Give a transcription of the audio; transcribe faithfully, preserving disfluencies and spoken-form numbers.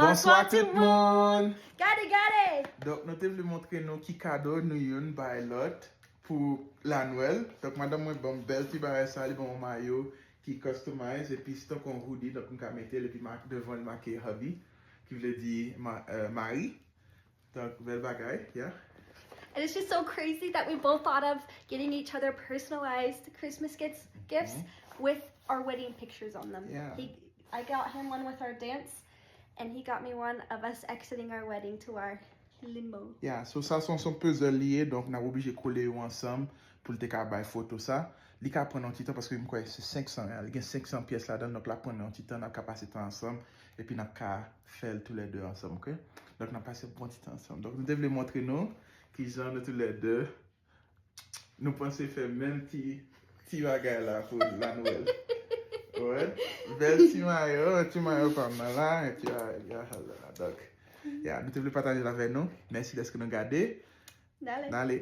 Bonswa tout moun! Gade, gade! Donk, nou te vle montre nou ki kado nou youn bay lòt pou la Nwèl. Donk, madanm mwen ban m bèl ti bagay sa, li ban mwen mayo ki customize, epi se tankou yon hoodie, donk m ka mete l, epi ma- devan l make hubby, ki vle di ma- euh, mari. Donk, bèl bagay, yeah. And it's just so crazy that we both thought of getting each other personalized Christmas gifts, gifts with our wedding pictures on them. Yeah. He, I got him one with our dance, and he got me one of us exiting our wedding to our limo. Yeah, so sa se yon puzzle li ye, donk n ap oblije kole yo ansanm pou l te ka bay foto sa. Li ka pran yon ti tan paske m kwè se senk san, li gen senk san pyès ladan l, donk l ap pran yon ti tan, n ap ka pase tan ansanm, epi n ap ka fè l toulède ansanm, ok? Donk n ap pase yon bon ti tan ansanm. Donk nou te vle montre nou kijan nou toulède nou panse fè menm ti ti bagay la pou la Nwèl. Wè, bèl ti mayo, ti mayo pa m nan la, ti mayo la. Donk, yeah, nou te vle pataje l avè nou. Mèsi dèske nou gade. Dale. N ale.